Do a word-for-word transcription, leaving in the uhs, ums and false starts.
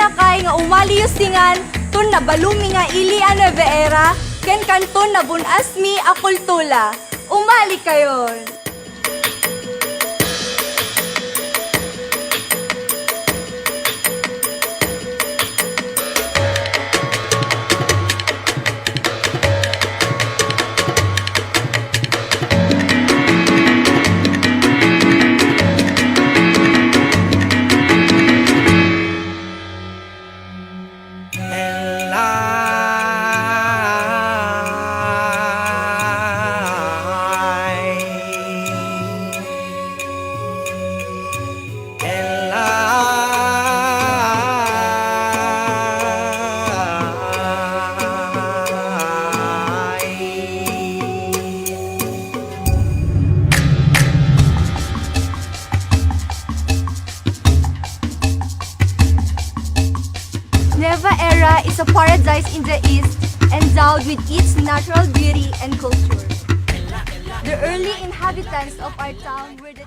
Kay nga umaliyo singan ton nabalumi nga ili a Nueva Era ken kanton nabun-asmi a kultura. Umalikayon! Nueva Era is a paradise in the East, endowed with its natural beauty and culture. The early inhabitants of our town were the